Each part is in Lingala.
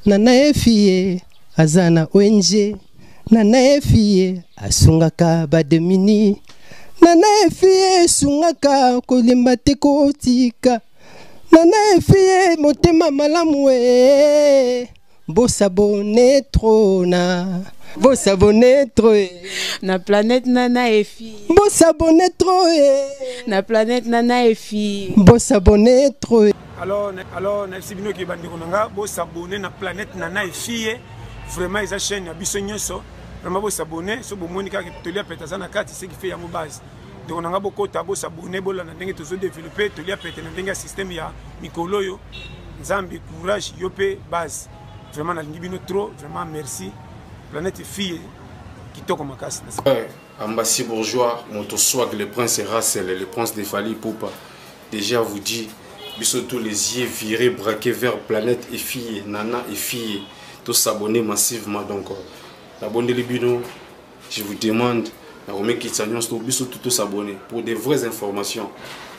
Nana Efie aza na ONG. Nana Efie asungaka ba demini. Nana Efie esungaka kolemba te kotika. Nana Efie motema malamu e. Bosabone trop na bosabone trop e. Na planète Nana Efi. Bosabone trop e. Na planète Nana Efi. Bosabone trop e. Alors, alors nayebisi bino ke bandeko na nga bosabone na planète Nana Efie. Vraiment eza chaîne ya biso nyonso. Vraiment bosabone so bomoni kaka tolia pete aza na kati ce qui fait yango base. Ndeko na nga bokota bosabone bolanda ndenge tozo développer tolia pete na ndenge ya système ya mikolo oyo. Nzambe courage yo pe base. Vraiment nalingi bino trop, vraiment merci. Planète fille kitoko makasi. Ouais, Ambassi bourgeois, moto swag, le prince Russell, le prince de Fally Ipupa. Déjà vous dit, biso tous les yeux virés, braqués vers planète et fille, Nana et fille, tous s'abonner massivement donc. La bonne bino, je vous demande, na komekitisa nyonso biso tout tous s'abonner pour des vraies informations,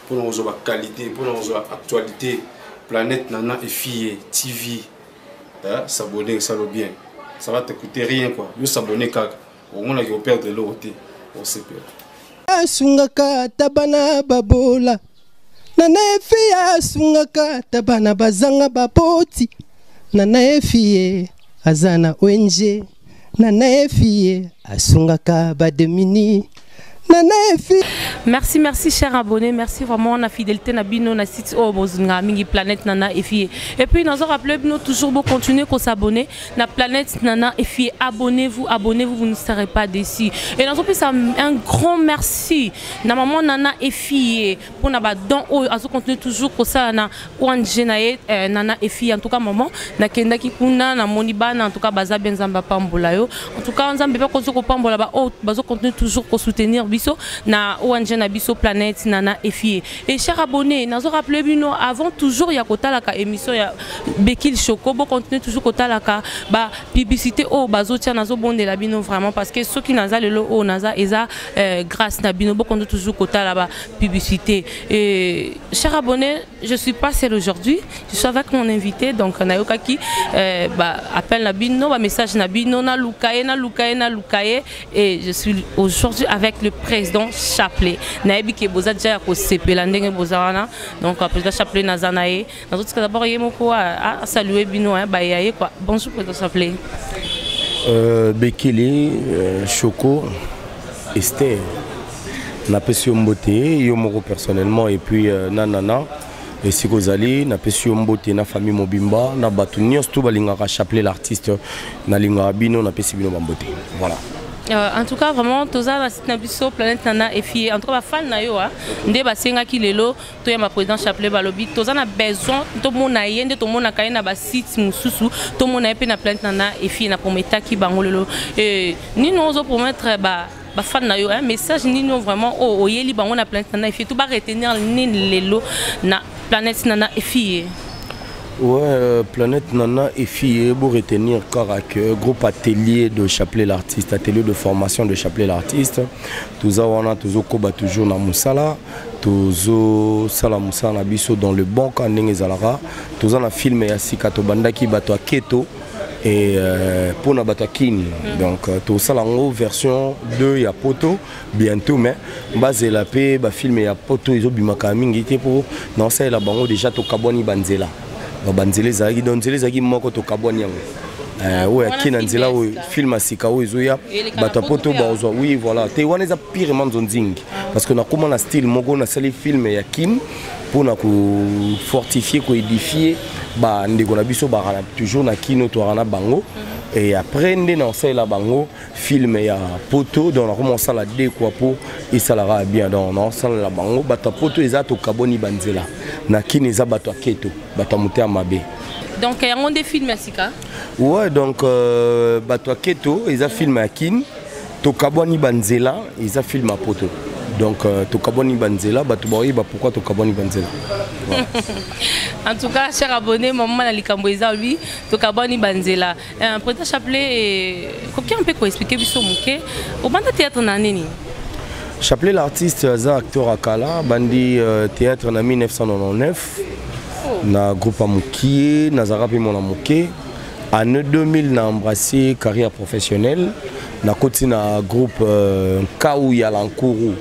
pour nous avoir qualité, pour nous avoir actualité, planète Nana et fille TV. Hein, s'abonner, ça le bien. Ça va te coûter rien quoi. Yo s'abonner kaka. Au moins là, perdre l'autre. On sait pas. Asungaka tabana babola. Nana Efi asungaka tabana bazanga baboti. Nana Efi azana ONG. Nana Efi asungaka bademini. Nana Efi. Merci, merci chers abonnés, merci vraiment la fidélité na bino na site oh bozinga mingi planète Nana Efi. Et puis nous rappelons bino toujours beau continuer ko s'abonner na planète Nana Efi. Abonnez-vous, abonnez-vous, vous ne serez pas déçus. Et nous plus un grand merci na maman Nana Efi pour na ba don oh azo continuer toujours ko ça na ONG na ye Nana Efi. En tout cas maman na kendaki kuna na moni bana en tout cas baza bien Nzambe pambola yo. En tout cas Nzambe pa ko pambola ba oh bazo continuer toujours ko soutenir biso na ONG na biso planète Nana Efi. Et chers abonnés, nazo rappeler bino avant toujours ya kotalaka émission ya Bekil Choco, bo continuer toujours kotalaka ba publicité oh bazo tia nazo bondela bino vraiment parce que ceux qui naza lelo oh naza eza grâce na bino bo continuer toujours kotala ba publicité. Et chers abonnés, je suis pas seule aujourd'hui, je suis avec mon invité donc nayokaki ba appel na bino ba message na bino na lukaye na lukaye na lukaye et je suis aujourd'hui avec le président Chapelet. Nayebi ke boza déjà ko sepela ndenge boza wana. Donc président Chapelet nazanaye. Nazo tika d'abord ye moko a saluer bino hein ba yaye quoi. Bonjour président Chapelet. Bekele, Choco, Esther. Napesi yo mbote yo moko personnellement et puis nanana esika ozali napesi yo mbote na famille mobimba na bato nyonso to balingaka Chapelet l'artiste nalingaka bino napesi bino bambote. Voilà. En tout cas vraiment toza na site na biso planète Nana Efi en tout cas ba fan na yo hein nde basengaki lelo to ya ma président Chapelet balobi toza na besoin to mona ye nde to mona kaye na ba site mususu to mona ye pe na planète Nana Efi na prometaki bango lelo et nino ozo promettre ba ba fan na yo hein message nino vraiment oh oyeli bango na planète Nana Efi tout ba retenir nini lelo na planète Nana Efi. Ouais, planète Nana Efi pour retenir kaka que groupe atelier de Chapelet l'artiste, atelier de formation de Chapelet l'artiste, tout ça on a toujours koba toujours na musala, toujours sala musala na biso dans le bon camp ndenge zalara, tout ça na film ya sika to bandaki bato keto et pour na bato kin. Donc tout ça la version 2 ya poto bientôt mais bazela pe ba film ya poto ezo bimaka mingi te po na ça la bango déjà to kabwani banzela. Donc banzela ezalaki donc nzela ezalaki moko to kabwani yango. Oyo ya kina nzela oyo film ya sika oyo ezoya, bato ya poto bazwa. Oui, voilà. Te wana eza purement nzonzingi. Parce que nakoma na style moko nasali film ya Kim mpona ko fortifier, ko édifier ba ndeko na biso bakala toujours na kino toaka na bango. Et après nde na osalela bango film ya poto, donc nakoma osala deux quoi po esalaka bien. Donc na osalela bango bato ya poto eza tokaboni banzela na kini eza bato ya keto, bato ya motema mabe. Donc yango nde film ya sika? Ouais, donc bato ya keto eza film ya kini tokabwani banzela eza film ya poto. Donc tokabwani banzela, bato baoyeba pourquoi tokabwani banzela. Voilà. En tout cas, cher abonné, maman na likambo eza lui, tokabwani banzela. Président Chapelet, koki un peu ko expliquer biso moke, obanda théâtre na nini? Chapelet l'artiste aza acteur akala, bandi théâtre na 1999. Oh. Na groupe ya mokie, nazalaka mpe mwana moke. Année 2000 na embrassé carrière professionnelle, nakoti na groupe euh, Kau ya Lankuru.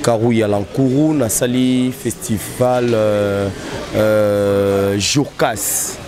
Karu ya Lankuru nasali festival euh, euh, Jourkas.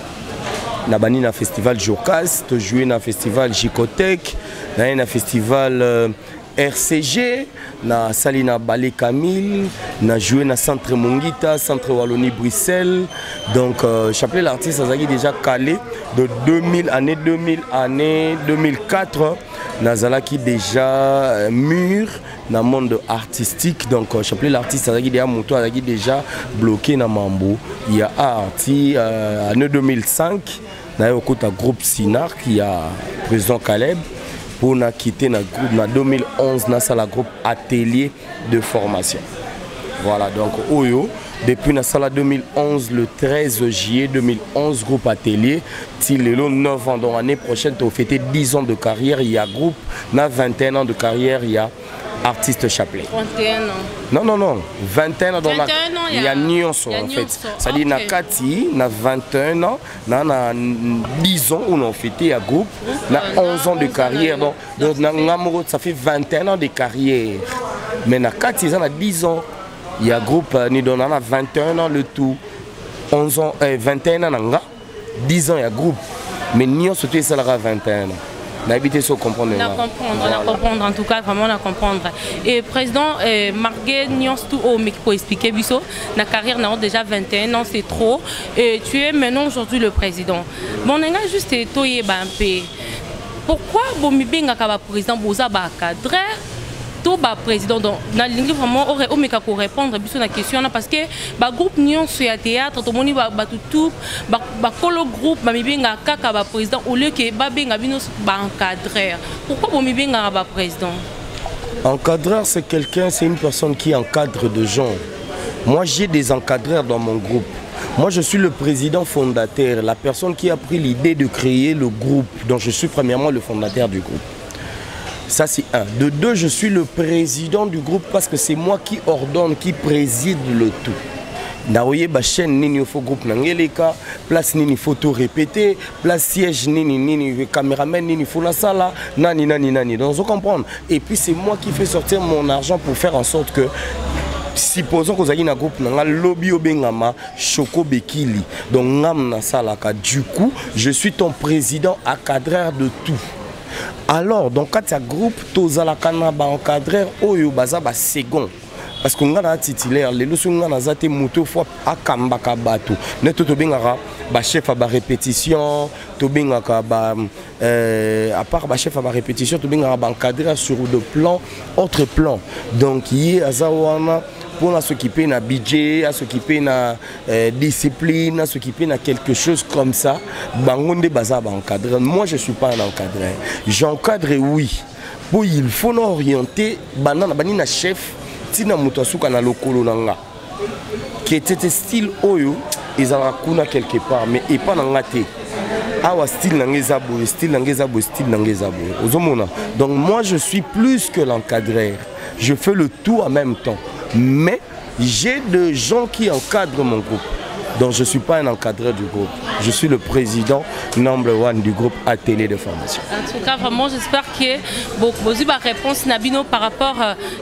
Nabani na festival Jourkas, to jouer na festival Jicotec, na na festival euh, RCG, na sali na Ballet Camille, na joué na Centre Mongita, Centre Wallonie Bruxelles. Donc euh, Chapelet l'artiste azalaki déjà calé de 2000 année 2000 année 2004 nazalaki déjà euh, mûr na monde artistique donc euh, Chapelet l'artiste azalaki déjà moto azalaki déjà bloqué na mambo ya art ti euh, année 2005 naye okota groupe Sinark ya président Caleb pour na quitter na groupe na 2011 nasala groupe atelier de formation voilà donc oyo depuis nasala 2011 le 13 juillet 2011 groupe atelier ti lelo 9 ans donc année prochaine tofêter 10 ans de carrière ya groupe na 21 ans de carrière ya artiste chapelet 31 ans non non non 21 ans dans 21 ans, il y a nyonso en fait c'est-à-dire na kati na 21 ans na na 10 ans on a fêté à groupe na 11 ans de carrière donc donc na nga moko ça fait 21 ans de carrière mais na kati eza na 10 ans il y a groupe euh, ni donc na 21 ans le tout 11 ans euh, 21 ans na nga 10 ans ya groupe mais nyonso to esalaka 21 ans nayebi te so comprendre na comprendre na comprendre en tout cas vraiment na comprendre et président euh, Marguet nyonso tout oyo omeki koexpliquer biso na carrière na yo déjà 21 ans c'est trop et tu es maintenant aujourd'hui le président bon na ngai juste toyeba mpe pourquoi bomibengaka baprésident boza bacadre to baprésident donc nalingi vraiment omeka korépondre biso na question wana parce que bagroupe nyonso ya théâtre tomoni bato tout bakolo groupe bamibengaka kaka baprésident au lieu ke babenga bino baencadreur pourquoi bomibengaka baprésident Encadreur, c'est quelqu'un, c'est une personne qui encadre de gens. Moi, j'ai des encadreurs dans mon groupe. Moi, je suis le président fondateur, la personne qui a pris l'idée de créer le groupe, dont je suis premièrement le fondateur du groupe. Ça, c'est un. De deux, je suis le président du groupe parce que c'est moi qui ordonne, qui préside le tout. naoyeba chaîne nini faut groupe na ngeleka place nini faut tout répéter place siège nini nini caméraman nini faut nasala nani nani nani donc vous comprendre et puis c'est moi qui fais sortir mon argent pour faire en sorte que supposons kozalaki na groupe na nga lobi obengama Choco Bekili donc ngam nasalaka du coup je suis ton président encadreur de tout alors donc kati ya groupe tozalaka na baencadreur oyo baza basecond parce que nga na titulaire lelo soki nga naza te moto fo akambaka bato nete tobengaka bachef ya barépétition tobengaka ba euh, à part bachef ya barépétition tobengaka baencadreur sur de plan autre plan donc ye aza wana mpona s'occuper na budget as'occuper na euh, discipline as'occuper na quelque chose comme ça bango nde baza baencadreur moi je suis pas un encadreur j'encadre oui po il faut na orienter banda na bani na chef ntina moto asuka na lokolo na nga ketete style oyo ezalaka kuna quelque part mais epa na nga te awa style na nga eza boye style na nga eza boye style na nga eza boye ozomona donc moi je suis plus que l'encadreur je fais le tout en même temps mais j'ai des gens qui encadrent mon groupe donc je ne suis pas un encadreur du groupe. Je suis le président number one du groupe Atelier de formation. En tout cas, vraiment, j'espère que beaucoup de réponse na bino par rapport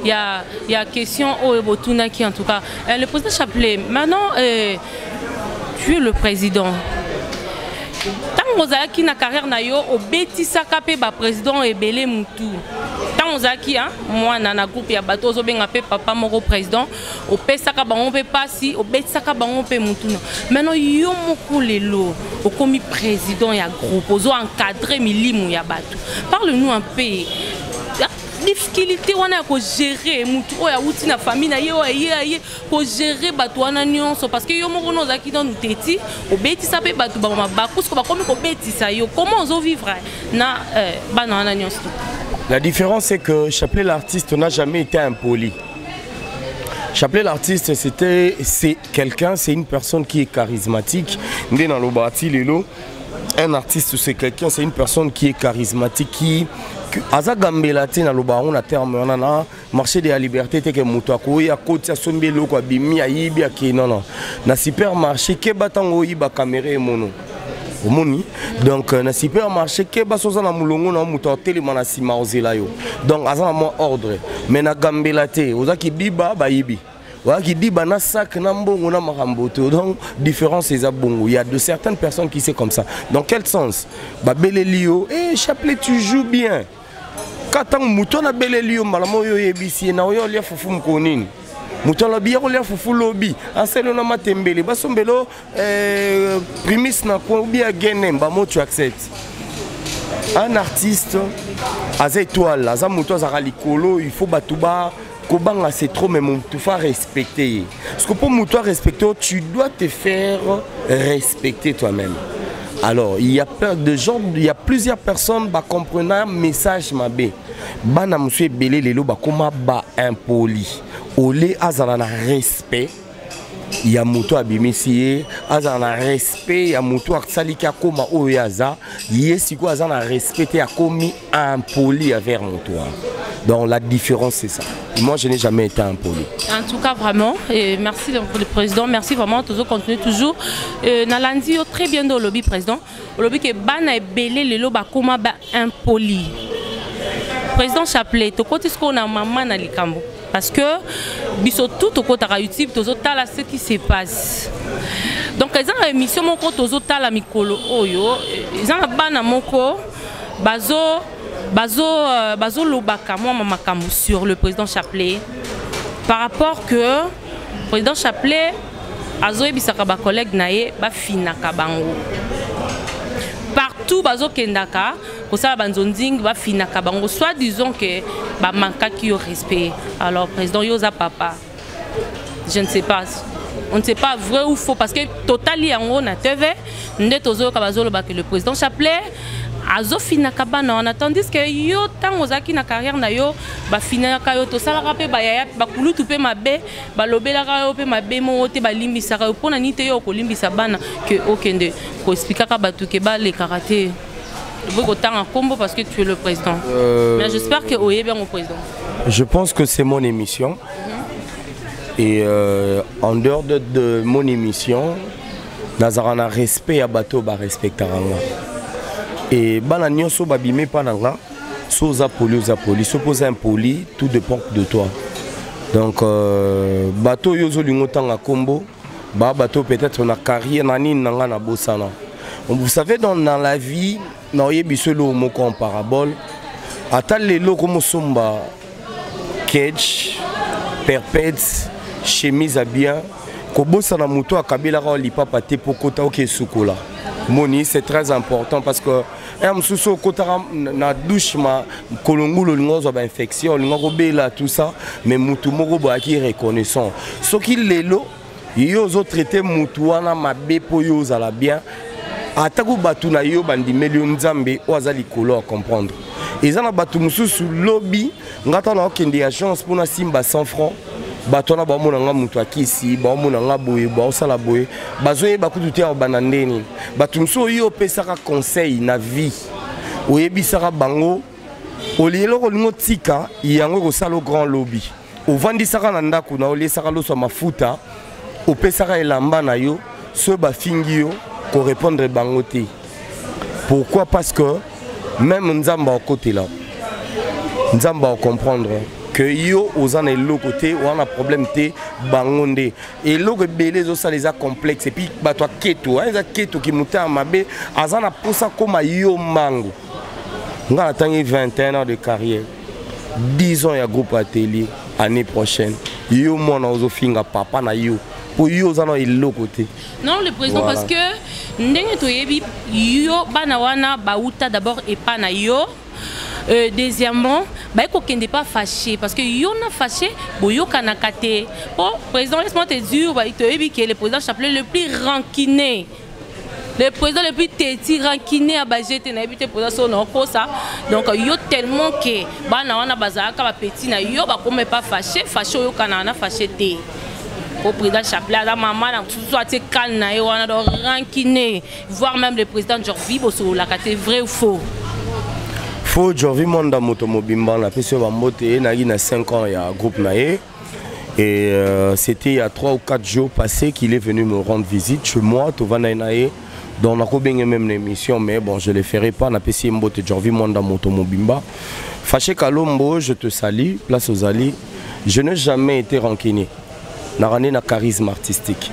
il y a y a question au Botunaki en tout cas. Euh, le président Chapelet, maintenant euh, tu es le président. ntango ozalaki na carrière na yo obetisaka mpe baprésident ebele mutu ntango ozalaki mwana na groupe ya bato ozobenga mpe papa moko président opesaka bango mpe mpasi obetisaka bango mpe mutuna maintenant yo moko lelo okomi président ya groupe ozo encadre milimu ya bato parle nous un peu difficulté wana ya kogérer mutu oyo awuti na famille na ye oyo aye aye kogérer bato wana nyonso parce que yo moko no ozalaki nanu teti obetisa mpe bato bamabaku siko bakomi kobetisa yo comment ozovivre na euh, bana wana nyonso La différence, c'est que Chapelet l'artiste n'a jamais été impoli. Chapelet l'artiste, c'était, c'est quelqu'un, c'est une personne qui est charismatique. Nde na lobati lelo, un artiste, c'est quelqu'un, c'est une personne qui est charismatique, qui aza gambela te na loba yango na terme wana na marché de la liberté te ke moto akoya akoti asombi eloko abimi ayibi akei non non na supermarché keba ntango oyiba caméra emono Omoni, donc na supermarché keba, so oza na molongo na moto atelema na nsima ozela yo, donc aza na mwa ordre. Mais na Gambela te, oza kidiba, bayibi, ozalaki diba na sac na mbongo na makambo te. Donc différence eza bongo. Il y a de certaines personnes qui c'est comme ça. Dans quel sens? Babeleli yo: "Eh, chapelet, tu joues bien." Ka ntango moto wana abeleli yo, mbala moko oyo oyebisi ye na oyo olia fufu mokolo nini, moto alobi ya kolia fufu lobi, asali na matembele, basombelo primis na coin ou bien genem bamo, tu acceptes. Un artiste aza étoile, aza moto azalaka likolo, il faut bato ba kobanga, c'est trop. Mais moto faut respecter ye, parce que pour moto respecter, tu dois te faire respecter toi-même. Alors il y a plein de gens, il y a plusieurs personnes bacomprena message mabe. Bana mosusu ebele lelo bakóma ba impoli. Ole azala na respect ya moto abimisi ye, azala na respect ya moto asaliki akóma oyo ye aza, ye sikoyo aza na respect te, akomi impoli envers moto wana. Donc la différence, c'est ça. Moi, je n'ai jamais été impoli. En tout cas, vraiment, et merci le président, merci vraiment. Toujours continuer toujours nalandi yo très bien. Do olobi, président, olobi ke bana ebele lelo bakóma ba impoli. Président Chapelet, tokoti sikoyo na mama na likambo, parce que biso tout tokotaka YouTube, tozotala ce qui se passe. Donc eza na émission moko tozotala mikolo oyo, eza na bana moko bazo bazo bazolobaka mwa makambo sur le président Chapelet, par rapport que président Chapelet azoyebisaka bacollègue na ye bafinaka bango partout bazokendaka kosala banzonzingi, bafinaka bango, soit disons que bamankaki yo respect. Alors président, yo oza papa, je ne sais pas, on ne sait pas vrai ou faux, parce que totali yango na TV nde tozoyoka bazoloba que le président Chapelet azofinaka bana wana, tandis que yo, ntango ozalaki na carrière na yo, bafinaka yo, tosalaka mpe bayaya bakulutu mpe mabe, balobelaka yo mpe mabe moko te, balimbisaka yo. Mpo na nini te yo okolimbisa bana ke okende koexplikaka bato ke balekaka te? Oboyi kotanga nkombo parce que tu es le président, mais j'espère que oyebi yango, président. Je pense que c'est mon émission. Et en dehors de mon émission, nazalaka na respect ya bato oyo barespectaka nga. E bana nyonso babimi mpa na nga, so oza poli, oza poli, so mpo oza impoli, tout dépend de toi. Donc bato oyo ozolinga otanga nkombo ba bato, peut-être na carrière na nini na nga nabosana. Vous savez, dans la vie, naoyebi so eloko moko en parabole: ata lelo komosomba cage perpète, chemise ya bien, kobosana moto akabelaka lipapa te mpo kota oke esukola moni. C'est très important, parce que ya mosusu okotaka na douche ma kolongulu, olinga ozwa bainfection, olinga kobela, tout ça. Mais motu moko boyaki reconnaissant, soki lelo yo ozotraite motu wana mabe mpo yo ozala bien, atako bato na yo bandimeli yo, Nzambe oyo aza likolo ya comprendre. Eza na bato mosusu, lobi nga ntango naokende agence mpona simba 100 francs, bato wana baomona nga moto akisi, baomona nga boye, baosala boye, bazoyeba kutu te ya kobanda ndeni. Bato mosusu oyo opesaka conseil na vie, oyebisaka bango olie eloko olingi otika yango ekosala o grand lobi, ovandisaka na ndako na oliesaka loso ya mafuta, opesaka elamba na yo, soki bafingi yo, korépondre bango te. Pourquoi? Parce que même Nzambe akotela, Nzambe acomprendre que yo oza na eloko te, oza na problème te. Bango nde eloko ebele ezosala eza complexe. Et puis bato aketo eza keto kimotema mabe, aza na mposa koma yo mbangu. Nga natangi 21 ans de carrière, 10 ans ya groupe Atelier année prochaine. Yo mwana ozofinga papa na yo mpo yo oza na eloko te. Non, le président, voilà. Parce que ndenge toyebi yo, bana wana bauta d'abord epa na yo. Deuxièmement, baye kokende pas fâché, parce que yo na fâché boyokanaka te. Po président, laisse-moi te dire, toyebi ke le président Chapelet le plus rancunier, le président le plus têtu, rancunier ya baje te. Nayebi te, président, so na okosa. Donc yo, tellement ke bana wana bazalaka bapeti na yo, bakoma pas fâché, fâché oyokanaka na fâché te. Po président Chapelet aza mama na mosusu atie kane na ye wana, donc rancunier, voire même le président Jorvi bosololaka te. Vrai ou faux? Faux. Jorvi Monda, moto mobimba napesi yo bambote. Ye nayaki na 5 ans ya groupe na ye. Et c'était il y a 3 ou 4 jours passés qu'il est venu me rendre visite chez moi. Tovanda na ye. Donc nakobenge même na émission, mais bon, je le ferai pas. Napesi ye mbote, Jorvi Mwanda moto mobimba. Faché Kalombo, je te salue, place aux alliés. Je n'ai jamais été rancunier. Narane na charisme artistique.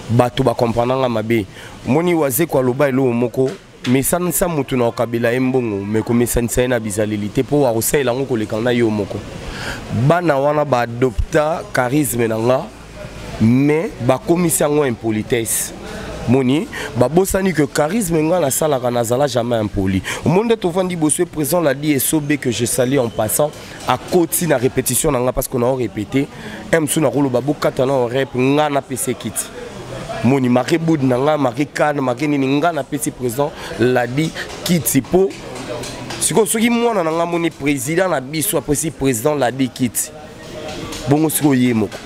Bato ba comprendre nga mabe. Moni Wazekwa aloba eloko moko, mesanisa moto na okabela ye mbongo, me komesanisa ye na bizaleli te, mpo akosalela yango koleka na yo moko. Bana wana baadopta charisme na nga, mais bakomisi yango impolitesse. Moni babosani que charisme nga nasalaka, nazala jamais impoli. Omoni nde tovandi boso, président ladi Esobe, que je salue en passant, akoti na répétition na nga parce qu'on a répété mosusu, nakoloba bokata na orep, nga napesa ekiti. Moni make bude na nga, make kane, make nini, nga napesi président ladi kiti. Mpo sikoyo soki mwana na nga moni président na biso apesi président ladi kiti bongo, sikoyo ye moko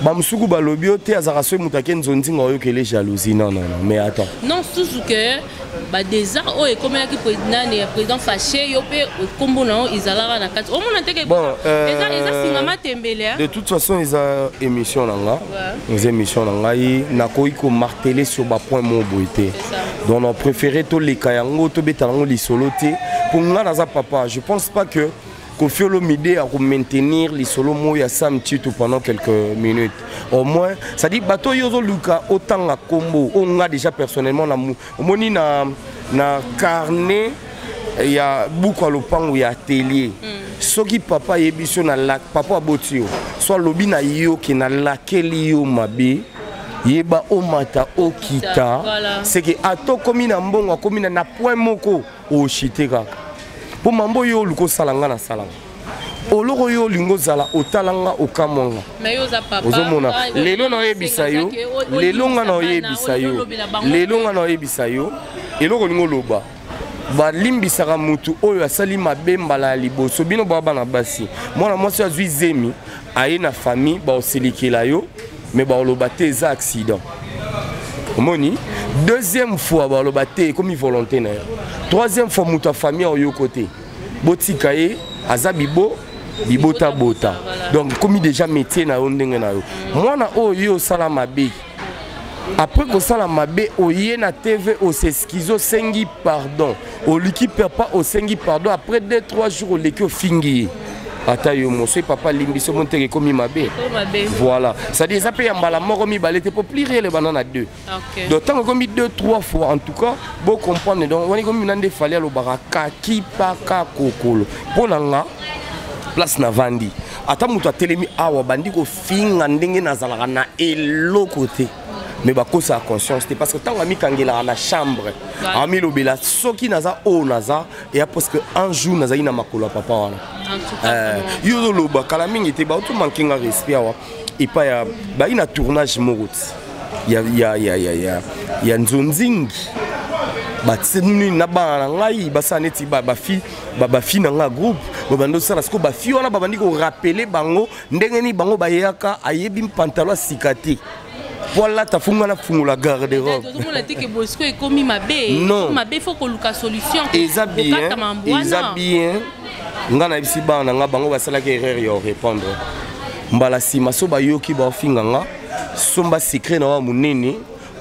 bamosuku balobi yo te, azalaka soki moto ake nzonzinga, oyokele jalousie. Non, non, non, mais attends. Non, susu ke badésert oyo ekomelaki nani, président Faché, yo mpe nkombo na yo ezalaka na kati, omona teke. Bon, eza singama tembele. De toute façon, eza émission na nga, eza émission na ngai, nakoki komarteler sur bapoint moko boye te. Donc na préféré toleka yango, tobetala yango lisolo te, mpo nga naza papa. Je pense pas que Kofi Olomide a maintenir lisolo moko ya Sam Tshintu pendant quelques minutes au moins. C'est-à-dire bato oyo ozoluka otanga kombo oyo, nga déjà personnellement na omoni na carnet ya buku ya lopango ya atelier, soki papa ayebi so na la, papa aboti yo, so alobi na yo ke nalakeli yo mabe, yeba omata okita. C'est que ata okomi na mbongo, akomi na point moko, oshite kaka mpo mambo oyo oluka osala, nga nasalanga oloko oyo olingi ozala, otala nga, okamwa nga. Ozomona lelo naoyebisa yo, lelo nga naoyebisa yo, lelo nga naoyebisa yo eloko olingi oloba. Balimbisaka mutu oyo asali mabe mbala ya liboso. Bino baa bana basi, mwana mwasi oyo azwi zemi, aye na famille, baosilikela yo, mais baoloba te eza accident. Omoni, deuxième fois baloba te ekomi volonté na yo. Troisième fois, moto ya famille oyoko te, botika ye, aza bibo bibotabota. Donc ekomi déjà métier na yo, ndenge na yo. Mwana oyo yo osala mabe, après kosala mabe, oye na TV, os'excuse, osengi pardon, oluki papa, osengi pardon, après 2 3 jours oleki, ofingi ye. Ata yo mo soki papa alimbisi, omoni teke ekomi mabe. Voilà, c'est-à-dire eza mpe ya mbala moko mibale te, po pluriel ebanda na deux. Donc ntango ekomi deux trois fois, en tout cas bocomprendre. Donc wana ekomi na nde Fally alobaka kaki paka kokolo. Mpo na nga, place navandi, ata moto atelemi awa, bandi kofinga ndenge nazalaka na eloko te, mais bakosaka conscience te, parce que ntango amikangelaka na chambre, amilobela soki naza oyo naza eya parce que un jour nazali na makolo ya papa wana. Yo ozoloba kala mingi te, bauti manquer nga respect awa epai ya bayi na tournage moko ti ya nzonzingi, batie nini na bana na ngai, basala neti bafi na ngai groupe, babandi osala. Sikoyo bafi wana babandi korappeler bango ndenge nini bango bayeyaka, ayebi pantalon ya sika te po alata, funga na fungola garde-robe. Ozomona te ke bosiko ekomi mabe? Non. Mabe, faut koluka solution. Eza bien. Kokata mambo wana. Eza bien. Nga nayebisi bana na nga, bango basalaki erreur ya korépondre mbala nsima. So bayoki baofinga nga, somba secret na wa monene,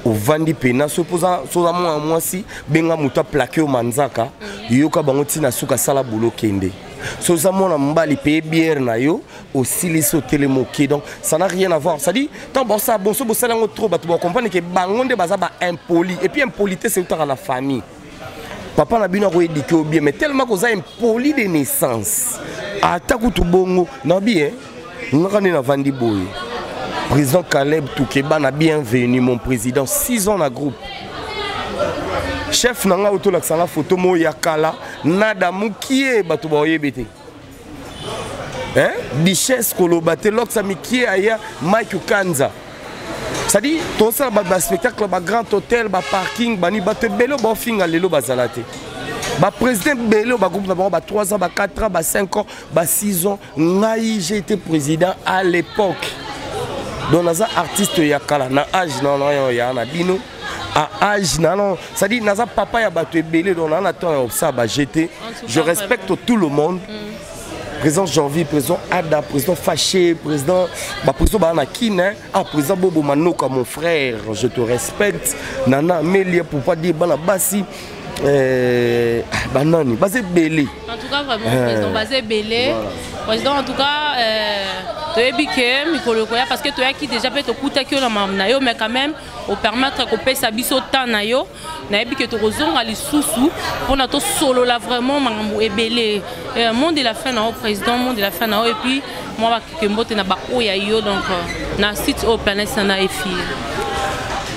ovandi pena so mpoza soza mwana mwasi, benga moto aplaquer yo manzaka, yoka bango ntina suka, asala bulo, kende. So oza mwana mobali, paye bière na yo, osilisi, otelemi, oke. Donc ça n'a rien à voir. C'est à dire tant bosala bon, so bosala yango trop, bato bacomprendre ke bango nde baza baimpoli. Et puis impolitesse eutaka na famille. Papa na bino akoéduquer yo bien, mais tellement koza impoli de naissance, ata kutu bongo nabi e ngaka nde navandi boye. Président Caleb Tukeba, bienvenue mon président, 6 ans na groupe. Chef na nga oyo tolakisa nga photo moko ya kala nada mokie, bato baoyebi te, hein? Duchesse koloba te, lokisa mikie aya Mike Kanza. C'est-à-dire tosala baspectacle, bagrand hôtel, baparking, bani bato ebele oyo baofinga lelo bazala te. Baprésident ebele oyo bagroupe na bango ba 3 ans, ba 4 ans, ba 5 ans, ba 6 ans. Ngai j'ai été président à l'époque, donc naza artiste ya kala na âge na ya na bino à âge na non, c'est-à-dire naza papa ya bato ebele. Donc na na temps ya kosala ba gt, je respecte tout le monde. Président Janvier, président Ada, président Fâché, président bah président bana Kin, hein. Ah président Bobo Manoka mon frère, je te respecte. Nana Amelia pour pas dire bana basi banani baza ebele. En tout cas vraiment président baza ebele. Président, en tout cas toyebi ke mikolo ekoya, parce que toyaki déjà mpe tokutaki yo na makambo na yo, mais quand même opermettre kopesa biso temps na yo. Nayebi ke tokozonga lisusu mpona tosolola vraiment makambo ebele. Mot de la fin na yo, président, mot de la fin na yo, et puis mwa bakeke mbote na baoyo ya yo, donc na site oyo Planète Nana Efie.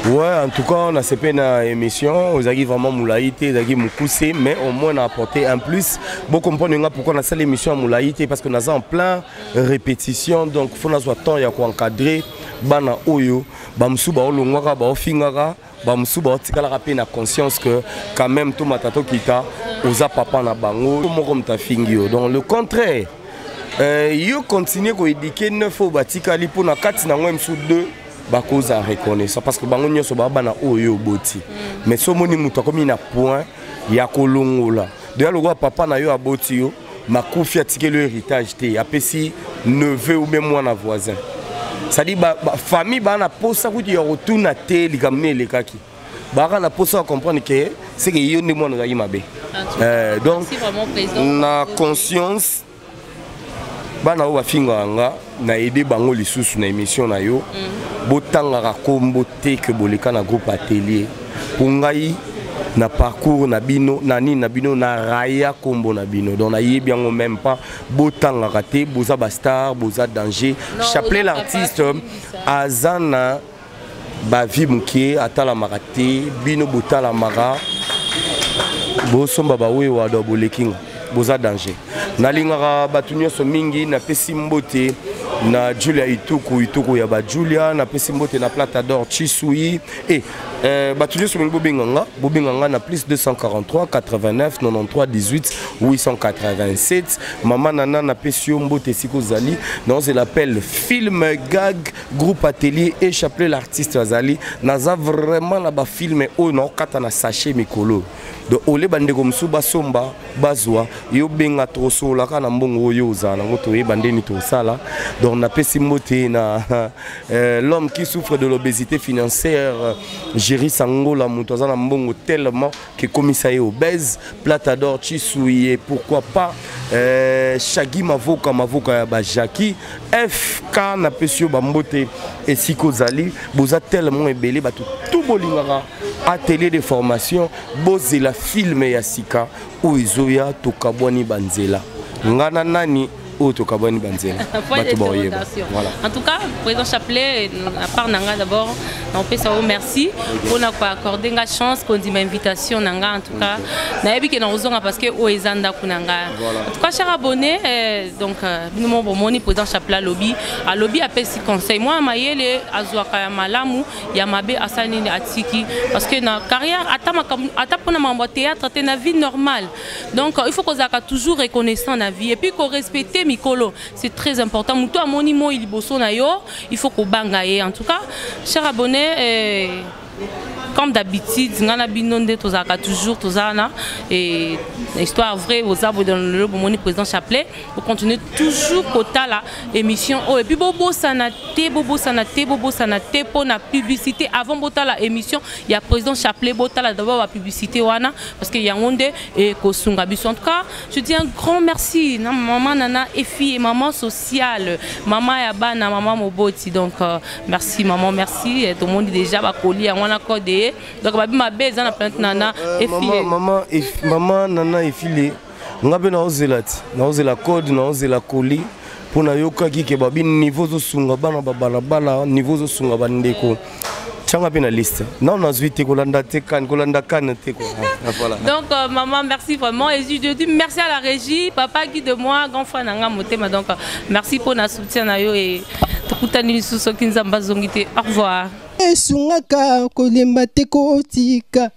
Ouais, en tout cas, on a fait une émission, vous avez vraiment molai te, vous avez mokuse, mais au moins on a apporté un plus. Bon, comprendre pourquoi on a fait l'émission à molai te, parce que nous avons en plein répétition, donc il faut nous avoir temps ya encadrer bana oyo, bamusu ba olongwaka, ba ofingaka, bamusu ba otikalaka pe na conscience que quand même tout matato kita oza papa na bango, moko mtafingi yo. Donc le contraire, yo continuer ko éduquer neuf oyo batikali mpo na kati nango msu 2 bakoza reconnaissant, parce que bango nyonso baa bana oyo oboti. Mais so omoni moto akomi na point ya kolongola deya lokola papa na yo aboti yo, makufi, atikeli yo héritage te, apesi neveu ou bien mwana voisin, c'est-à-dire ba famille baa na posa kutu ya kotuna te likambo nini elekaki, baka na posa ya comprendre ke c'est que yo nde mwana ozalaki mabe. Donc na conscience bana oyo bafingaka nga na aide bango lisusu na émission na yo, botangaka kombo te ke boleka na groupe atelier. Mpo ngai na parcours na bino na nini na bino na raya kombo na bino, donc nayebi yango même pas. Botangaka te, boza bastar, boza danger. Chapelet l'artiste aza na bavie moke, atalamaka te. Bino botalamaka, bosomba bawewa, do bolekinga, boza danger. Nalingaka bato nyonso mingi. Napesi mbote na Julia Ituku, Ituku ya bajulia. Napesi mbote na Platador Chisui e bato nyonso mingi. Bobenga nga, bobenga nga na plus 243 89 93 18 887. Mama Nana, napesi yo mbote esika ozali. Naozela appel film gag groupe atelier et Chapelet l'artiste azali. Naza vraiment na bafilm oyo naokata na sachet mikolo, donc ole bandeko mosusu basomba bazwa. Yo benga, tokosololaka na mbongo oyo ozala nango, toyeba ndeni tosala. Donc napesi mbote na l'homme qui souffre de l'obésité financière, Géri Sangola, moto aza na mbongo tellement ke komisa ye obèse. Platador Chisuye, pourquoi pas Shagi Mavoka, Mavoka ya bajaki FK. Napesi yo bambote esika ozali. Boza tellement ebele, bato tout bolingaka atelier de formation. Bozela film ya sika oyo ezoya, Tokabwani Banzela. Nga na nani oyo tokabwani banzela, bato baoyeba. Voilà. En tout cas, président Chapelet, à part nanga, d'abord napesa yo merci mpona koaccorde nga chance kondima invitation na nga. En tout cas nayebi ke nakozonga, parce que oyo eza ndako na nga. En tout cas, cher abonné, donc bino mo bomoni président Chapelet alobi, alobi, apesi conseil. Mwana mayele azwaka ya malamu, ya mabe asali nini? Atiki. Parce que na carrière, ata makambo, ata mpona makambo ya théâtre te, na vie normale, donc il faut kozalaka toujours reconnaissant na vie et puis korespecter mikolo, c'est très important. Moto amoni moi liboso na yo, il faut kobanga ye. En tout cas, cher abonné, comme d'habitude, nga na bino nde tozalaka toujours, toza na et histoire vraie. Oza boye dans lelo, bomoni président Chapelet. Bocontinue toujours kotala émission oyo et puis bobosana te, bobosana te, bobosana te mpo na publicité. Avant botala émission ya président Chapelet, botala d'abord bapublicité wana, parce que yango nde ekosunga biso. En tout cas, je dis un grand merci na maman Nana Efi et maman sociale, maman ya bana, maman moboti. Donc merci maman, merci. Tomoni déjà bakoli yango wana, code ye. Donc babi mabe eza na Planète Nana Efi. Mama, mama Nana Efile, nga mpe naozela ti naozela code, naozela koli, mpo nayokaki ke babi niveau ozosunga bana babalabala, niveau ozosunga bandeko, tianga mpe na liste. Nao nazwi te kolanda te kane, kolanda kane te quoi. Voilà. Donc maman, merci vraiment et je dis merci à la régie, papa qui de moi, grand frère nanga motema. Donc merci pour na soutien na yo et tokutani lisusu soki Nzambe azongi te. Au revoir. Esungaka kolemba te, kotika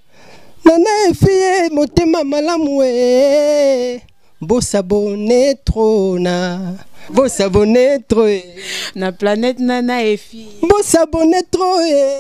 Nana Efie, motema malamu e. Bosabone trop na, bosabone trop e. Na Planète Nana Efi. Bosabone trop e.